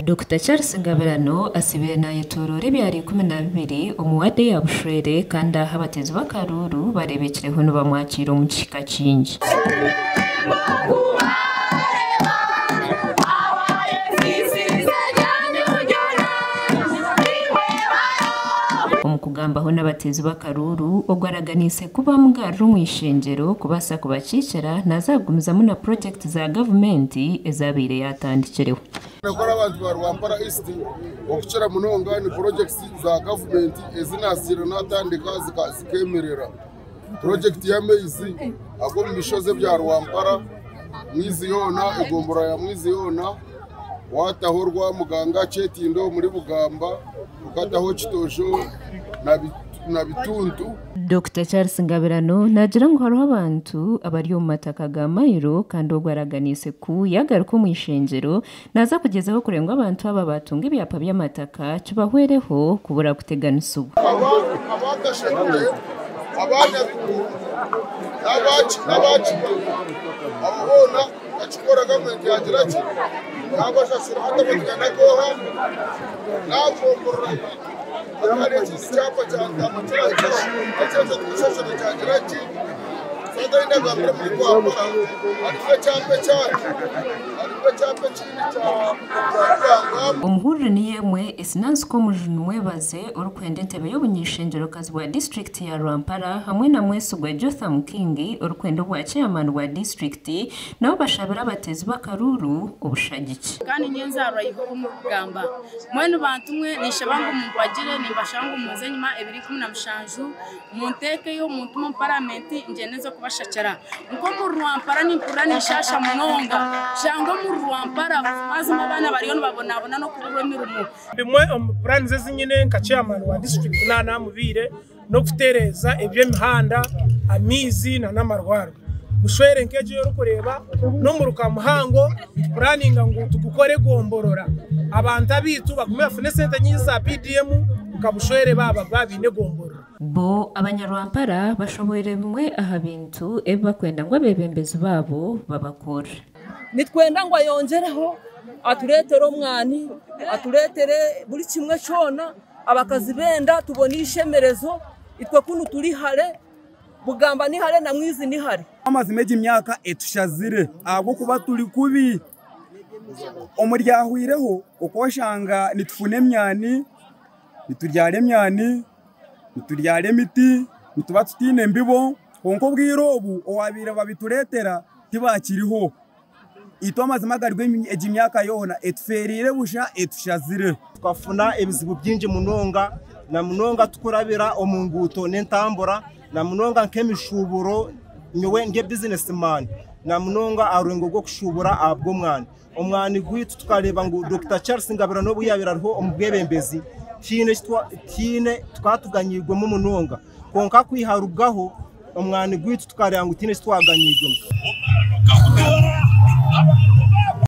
Dokita Charles Ngabirano asiibire nayetooroora ebyaro 12 omu waadi eya Bushwere kandi aha abateezi b'akaruuru bareebekireho nibamwakiira omu kihika kingi. Omu kugambaho n'abateezi b'akaruuru, ogwo araganiise ku bamugarura omu ishengyero kubaasa kubakiikira naaza kugumizamu na purogyekiti za gavumenti ezi abaire yaatandikireho. Nakora abantu ba Rwampara East okukira munonga ni purogyekiti za gavumenti ezi naaziire naatandika zikemerera. Purogyekiti y'amaizi ag'omu mishozi ebya Rwampara, Mwizi yoona, egomborora ya Mwizi yoona, waataho Rwamuganga, Kyetindo omuri Bugamba, okataho Kitojo na Bituntu. Dokita Charles Ngabirano naagira ngu hariho abantu abari omu mataka ga Mailo kandi ogwo araganiise ku yaagaruka omu ishengyero naaza kugyezaho kureeba ngu abantu aba baatunga ebyapa by'amataka kibahwereho kubura kuteganisibwa. Aba Kashekure, aba Nyaruguru n'aba Kibabi abo boona bakikora gavumenti yaagira ki yaabashashura hati abatugana kooha naagomborora hati hariho ekindi kyapa kya Ntama kirahikire ekyo ekyo kyagira ki Sente ei ndagambira omuri Rwampara harimu ekyapa ekyangye harimu ekyapa ekindi kya Ruganga. Omuhurire niyo emwe, Esinansi Komujuni Mwebaze orikwenda entebe y'obuny'eishengyerokazi bwa disiturikiti ya Rwampara hamwe na Mwesigwa Jotham King orikwenda obwa ceyamaani bwa disiturikiti nabo bashabire abateezi b'akaruuru obushagiki. Kandi nyowe nzaarwa Yehova omurikugamba. Mbwenu bantu mwe, ninshaba ngu mumpagire, nimbashaba ngu munze enyima ebiro 17, munteekeyo, muntume omu paramenti, ngyende nze kubashakira. Nk'omuri Rwampara nimpurira ninshaasha munonga. Shanga omuri Rwampara buzimazima abaana bariyo nibabonabona n'okuburwa emirimo. Bimwe omu puraani ezi nyine nka chairman wa disiturikiti naaba naamubaire n'okutereeza eby'emihanda, amaizi n'amarwariro. Bushwere nk'egi ei orikureeba n'omuruka muhango nitupuraninga ngu tugukore egomborora abantu abaitu bagume bafune esente nyingi za PDM nka Bushwere baaba baine egomborora. Bo abanyarwampara bashoboire bimwe aha bintu ebi barikwenda ngu abeebembezi baabo babakorere. Nitwenda ngu ayongyereho atureetere omwani, atureetere buri kimwe kyona, abakazi benda tubone eishemerezo, itwe kunu turi hare, Bugamba ni hare na Mwizi ni hare. Amazima egi myaka etushazire ahabw'okuba turi kubi. Omu ryahweireho okashanga nitufuna emyani, nitubyara emyani, nitubyara emiti, nituba tutaine mbibo kwonka obwire obu owaabaire babitureetera tibakiriho. Itwe amazima agari egi myaka yoona etufeereire busha etushazire. Tukafuna ebizibu bingi munonga na munonga tukurabira omu nguuto n'entambura na munonga nk'emishuuburo nyowe ndi bizinesimani na munonga aha rurengo rw'okushuubura ahabw'omwani. Omwani gwaitu tukareeba ngu Dokita Charles Ngabirano n'obu yaabaire ariho omu bwebembezi tihaine tukaba tuganyiirwemu munonga kwonka kwiha arugaho omwani gwaitu tukareeba ngu tihaine eki twaganyiirwemu.